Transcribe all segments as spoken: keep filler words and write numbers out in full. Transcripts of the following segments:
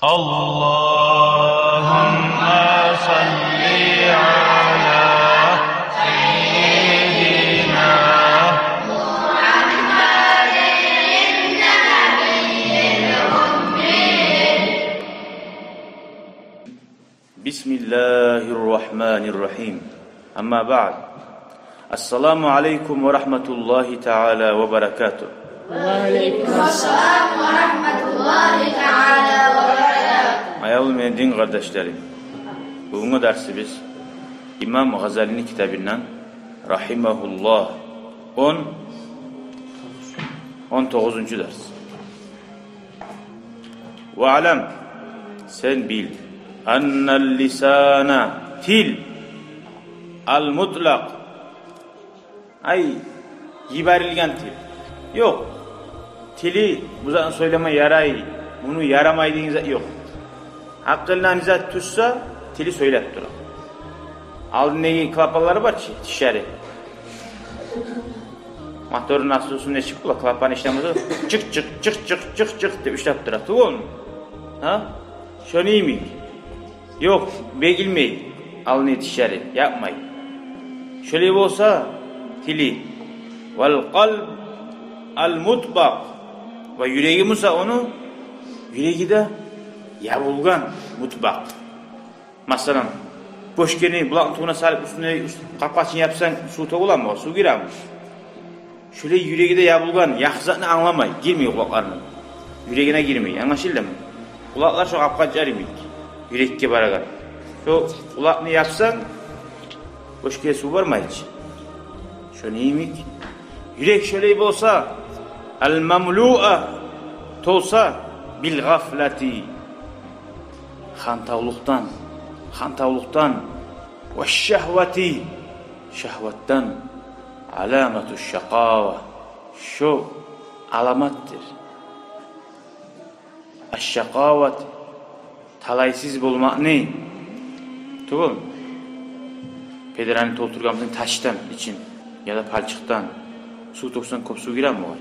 اللهم صل على سيدنا محمد النبي الأمي. بسم الله الرحمن الرحيم. أما بعد. السلام عليكم ورحمة الله تعالى وبركاته. وعليكم السلام ورحمة الله تعالى وبركاته. Аявлу мени дин къардашларым, бугюнгю дарсыбыз имам Гъазалини китабындан, рахимагьуллагь, он, он тогъузунчу дарс. واعلم, сен бил, أن اللسان, тил, المطلق, ай, йиберилген тил. Ёкъ, тили бу затны сёйлеме ярай, муну ярамай деген зат ёкъ. Гьакъылына не зат тюшсе, тили сёйлеп тура. Алдындагъы клапанлары бар чы, тишлери. Моторну насосун нечик бола, клапан ишлемесе, чыкъ, чыкъ, чыкъ, чыкъ, чыкъ, чыкъ деп ишлеп тура. Тюгюлмю? Гьа? Шону йимик. Ёкъ, бегилмей, алны тишлери япмай. Шолай болса, тили. والقلب المطبق. Ва юреги буса ону, юреги де ябулгъан, мутбакъ. Масала, бошкени булакъны тюбюне салып, уьстюне, уьст къапгъачын япсанг, сув тёгюлеми? Сув гиреми? Шолай юреги де ябулгъан, якъы затны англамай, гирмей къулакъларына. Юрегине гирмей, англашылдымы? Къулакълар шо къапгъач йимик, юрекге барагъан. Шо къулакъны япсанг, бошкеге сув бармай чы. Шону йимик. Юрек шолай болса, المملوءة, толса, بالغفلة, хантавлукъдан, хантавлукъдан, والشهوة, шагьватдан, علامة الشقاوة, шо аламатдыр. الشقاوة, талайсыз болмакъны. Тюгюлмю? Педраны толтургъан бусанг ташдан ичин, яда палчыкъдан, сув тёксенг, кёп сув гиреми огъар?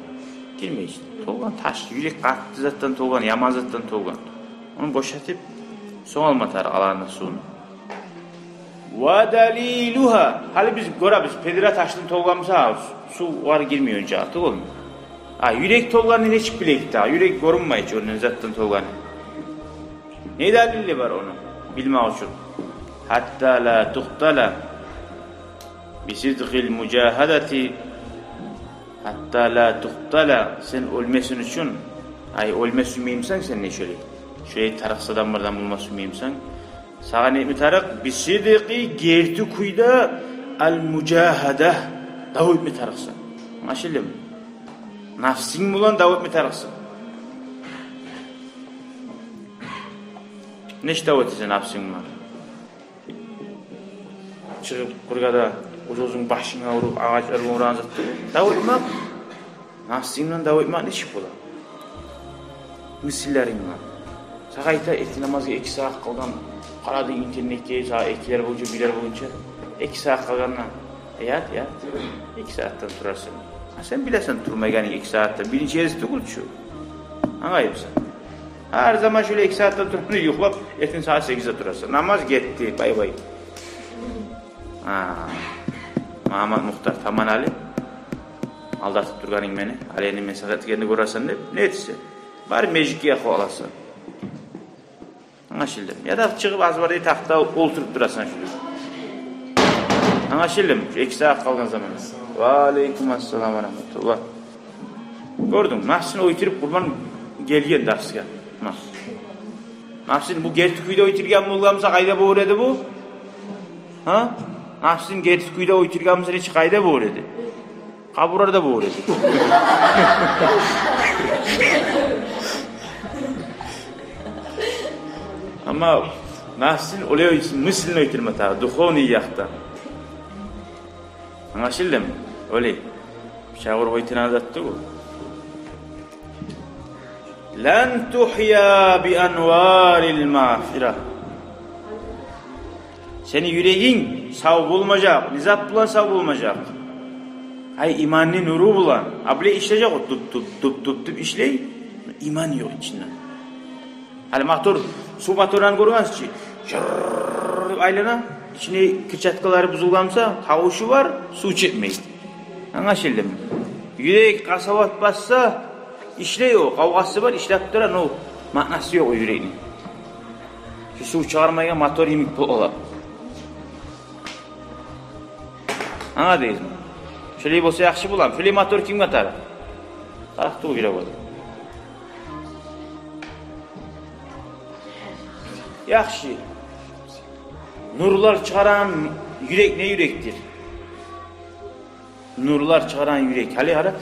Гирмей. Толгъан таш, юрек къатты затдан толгъан, яман затдан толгъан. Ону бошатып, сонг алма тарыкъ аланы сувну. ودليلها. Гьали биз гёребиз, педра ташдан толгъан буса, сув огъар гирмей онча, тюгюлмю? А юрек толгъанны нечик билейик дагъы? Юрек гёрюнмей чи, ону затдан толгъаны. Не далили бар ону билмек учун? حتى لا تقتل بصدق المجاهدة. حتى لا تقتل, сен оьлмесин учун. Ай, оьлме сюймеймисен сен, не шолай? Шолай тарыкъсыз адамлардан болма сюймеймисен, сагъа не этме тарыкъ? بصدق, герти кюйде, المجاهدة, дав этме тарыкъсан. Англашылдымы? Напсынг булан дав этме тарыкъсан. Нечик дав этесен напсынг булан? Чыгъып къыргъа да, оьз-оьзюнг башынга уруп, агъач уруп урагъан зат тюгюл. Дав этмек, напсынг булан дав этмек нечик бола? Мыслилеринг булан. Сагъа айта, эртен намазгъа эки сагьат къалгъан, къарадынг интернетге, сагьат экилер болгъунча, бирлер болгъунча, эки сагьат къалгъанда, ят, ят, эки сагьатдан турарсан. А сен билесен, турмайгъанынг эки сагьатдан, биринчи гезик тюгюл чю. Англаймысан? Гьар заман шолай эки сагьатдан туруп, юхлап, эртен сагьат сегизде турасан. Намаз гетди, бай-бай. А, Магьаммат Мухтар, таман гьали. Алдатып тургъанынг мени. Гьали энни мен сагъат дегенни гёресен деп, не этесен? Бар межитге якъып аласан. Англашылдымы? Яда чыгъып, азбардай тахта олтуруп турасан шулай. Англашылдымы? Шу эки сагьат къалгъан заманда. Ва алейкум ассалам ва рагьматуллагь. Гёрдюнг, напсын оьлтюрюп къурбан гелген дарсгъа. Напс-, напсын бу герти кюйде оьлтюрген болгъан буса, къайда болур эди бу? Гьа? Напсын герти кюйде оьлтюрген буса, нечик, къайда болур эди? Къабурларда болур эди. Амма напсын олай мысленно оьлтюрме тарыкъ, духовный якъдан. Англашылдымы? Олай. Бычакъ уруп оьлтюреген зат тюгюл. لن تحيا بأنوار المغفرة. Сени юрегинг сав болмажакъ. Не зат булан сав болмажакъ? Ай, иманны нуру булан. А булай ишлежек о, туп, туп, туп, туп, туп ишлей. Иман ёкъ ичинде. Гьали мотор, сув моторланы гёргенсиз чи, жырр деп айлана, ичине перчаткалары бузулгъан буса, тавушу бар, сув чекмей. Англашылдымы? Юрек къасават басса, ишлей о, къавгъасы бар, ишлеп тура, но маънасы ёкъ о юрекни. Шу сув чыгъармайгъан мотор йимик бола. Англадыгъызмы? Шолай болса яхшы боламы? Шолай мотор кимге тарыкъ? Тарыкъ тюгюл, юрек бола. Яхшы. Нурлар чыгъарагъан юрек не юрекдир? Нурлар чыгъарагъан юрек. Гьали къара,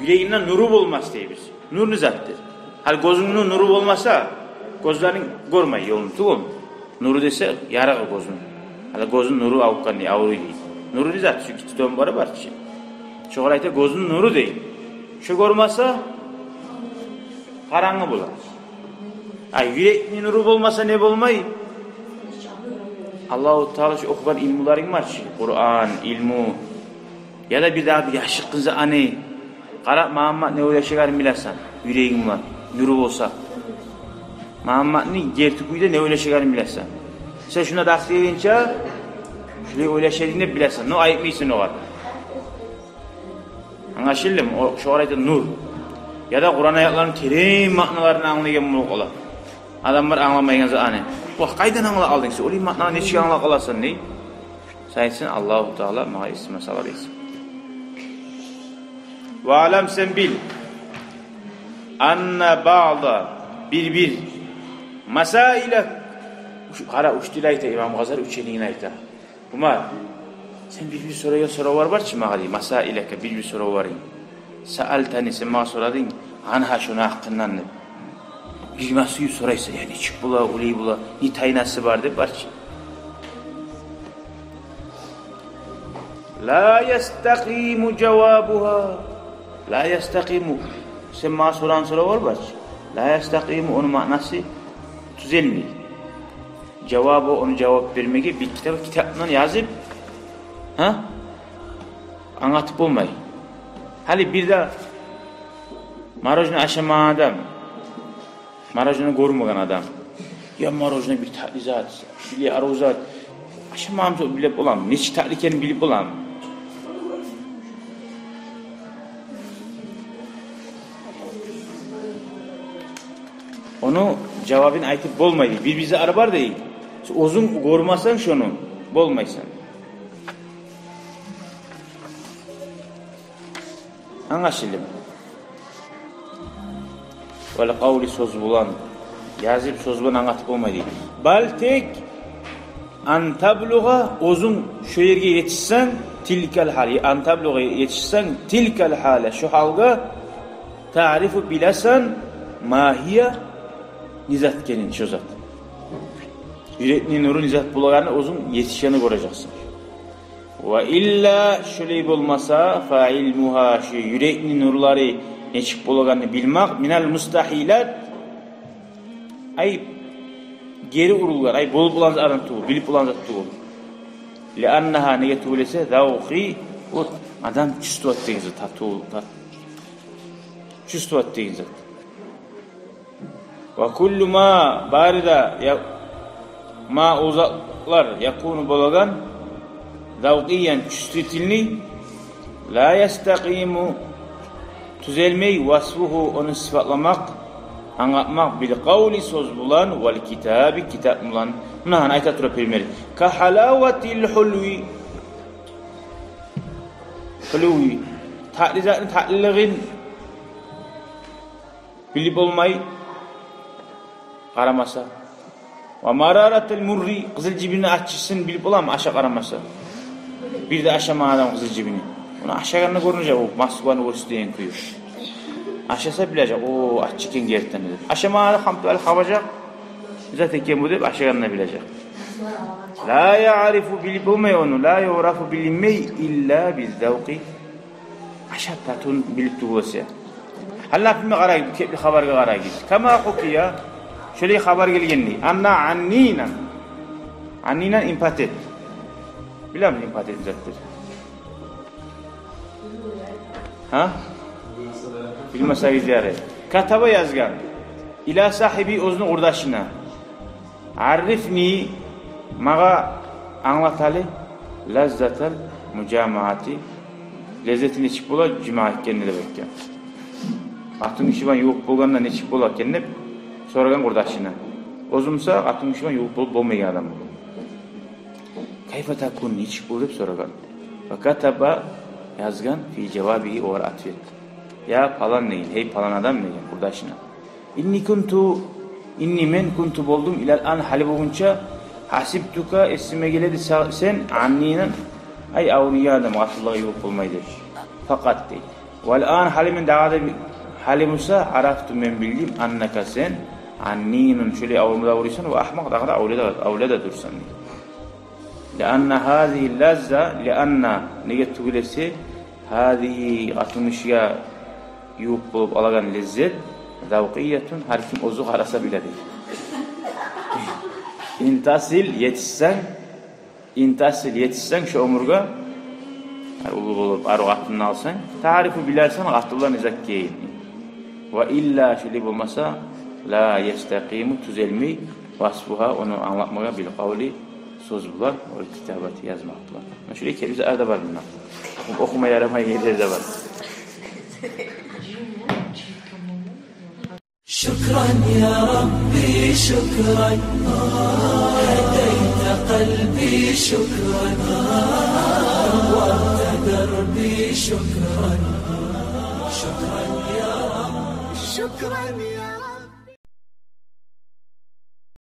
юрегинде нуру болмас дейбиз. Нур не затдыр? Гьали гёзюнгню нуру болмаса, гёзлеринг гёрмей ёлну, тюгюлмю? Нуру десе, ярыгъы гёзюню. Гьали гёзюню нуру авукъгъан дей, авруй дей. Нуру не зат? Шу гиччи тён бары бар чы. Шогъар айта гёзюню нуру дей. Шо гёрмесе, къарангы бола. А юрекни нуру болмаса, не болмай? Аллагьу Таала шу охугъан илмуларынг бар чы, Къуран, илму, яда бир дагъы бир яшыртгъын затны, къара, Магьаммат не ойлашагъанын билесен, юрегинг булан, нуру болса. Магьамматны герти кюйде не ойлашагъанын билесен. Сен шунда дагъы гелгенче шулай ойлашагъанын билесен, но айтмайсан огъар. Англашылдымы? О, шогъар айта нур. Яда Къуран аятларыны терен маъналарын англагъан болуп къала. Адам бар англамайгъан затны. Вагь, къайдан англап алдынг сен? Олай маънаны нечик англап къаласан, дей. Сен айтасан, Аллагьу Таала магъа эсиме салар эди. Ва алам, сен бил. Анна баъда, бир-бир. Масаила. Уш-, къара, уьч тил айта Имам Гъазали, уьченигин айта. Умар, сен бир-бир сорайгъан соравлар бар чы магъа, дей, масаилака, бир-бир соравларынг. Саалтани, сен магъа сорадынг, анха, шону гьакъындан деп. Билме сююп сорайсан, яни, нечик бола, олай бола, не тайнасы бар деп бар чы. Ла ястакъиму жавабугьа. Ла ястакъиму. Сен магъа сорагъан соравлар бар чы. Ла ястакъиму, ону маънасы тюзелмей. Жавабы, ону жавап бермеге бир китап, китапдан язып, гьа? Англатып болмай. Гьали бир де мороженое ашамагъан адам, мороженое гёрмеген адам. Я мороженое бир татли зат, бир арив зат. Ашамагъан сонг билип боламы? Нечик татли экенин билип боламы? Ону жавабын айтып болмай дей. Бир-бир зат бар дей. Сен оьзюнг гёрмесенг шону, болмайсан. Англашылдымы? Вал къавли, сёз булан, язып сёз булан англатып болмай дей. Бал, тек ан таблугъа, оьзюнг шо ерге етишсенг, тилкал гьал, ан таблугъа, етишсенг, тилкал гьала, шо гьалгъа, таърифу, билесен, ма гьия, не зат экенин шо зат. Юрекни нуру не зат болагъанын оьзюнг етишгенде гёрежексен. Ва илла, шолай болмаса, фа илмугьа, шу юрекни нурлары нечик болагъанын билмек, минал мустагьилат, ай, гери урулгъан, ай, болуп болагъан зат тюгюл, билип болагъан зат тюгюл. Лианнагьа, неге тюгюл эсе, завкъи, вот, адам чувствовать этеген зат, тату, тат-, чувствовать этеген зат. Ва куллу ма, бары да, я, ма, о затлар, якуну, болагъан, завкъиян, чувствительный, ла ястакъиму, тюзелмей, васфугьу, ону сыпатламакъ, англатмакъ, бил къавли, сёз булан, вал китаби, китап булан. Муна гьана айта тура пример. Ка гьалаватил гьулви. Гьулви. Татли затны татлилигин билип болмай, къарамаса. Ва мараратал мурри, къызыл жибинни аччысын билип боламы, ашап къарамаса? Бир де ашамагъан адам къызыл жибинни. Ону ашагъанда гёрюнежек, о Москваны гёрсетеген кюю. Ашаса билежек, о, аччы экен гертиден деп. Ашамагъан адам хампалы хабажакъ, не зат экен бу деп ашагъанда билежек. Ла яърифу, билип болмай ону, ла юърафу, билинмей, илла биз-завкъи. Ашап татывун билип тюгюл эсе. Гьали, например, къарайыкъ, бу кепли хабаргъа къарайыкъ. Кама хукия, шолай хабар гелгенди. Анна аннинан. Аннинан импотент. Билемисиз, импотент не затдыр? Гьа? Билмесегиз ярай. Катаба, язгъан. Ила сагьиби, оьзюню къурдашына. Аррифни, магъа англат гьали, лаззатал мужамаати, леззети нечик бола жимаъ этгенде деп айтгъан. Къатын гиши булан ювукъ болгъанда нечик бола экен деп сорагъан къурдашына. Оьзю буса къатын гиши булан ювукъ болуп болмайгъан адам болгъан. Кайфа такун, нечик бола деп сорагъан. Ва катаба, язгъан, фи жавабигьи, огъар ответ. Я палан деген, гьей палан адам деген къурдашына. Инни кунту, инни мен кунту болдум, илал ан, гьали болгъунча, гьасибтука, эсиме геледи са-, сен, аннинан, ай, авруйгъан адам, къатынлагъа ювукъ болмай деп. Факъат дей. Вал ан, гьали мен дагъы да би-, гьали буса, арафту, мен билдим, аннака, сен, аннинун, шолай аврума да авруйсан, ва агьмакъ, дагъы да авлия да, авлия да дюрсен дей. Лианна гьазигьи лазза, лианна, неге тюгюл эсе, гьазигьи, къатын гишиге ювукъ болуп алагъан леззет, завкъиятун, гьар ким оьзю къараса биле дей. Ин тасил, етишсенг, ин тасил, етишсенг шо оьмюрге, гьар уллу болуп, арив къатынны алсанг, таърифу, билерсен къатынлар не зат экенни. Ва илла, шолай болмаса, ла ястакъиму, тюзелмей, васфугьа, ону англатмагъа, бил къавли, сёз булан, вал китабати, язмакъ булан. Муна шолай кепи затлар да бар мунда. Охума ярамай ерлер де бар. شكرا يا ربي، شكرا. هديت قلبي، شكرا. نورت دربي، شكرا. شكرا يا رب، شكرا يا رب.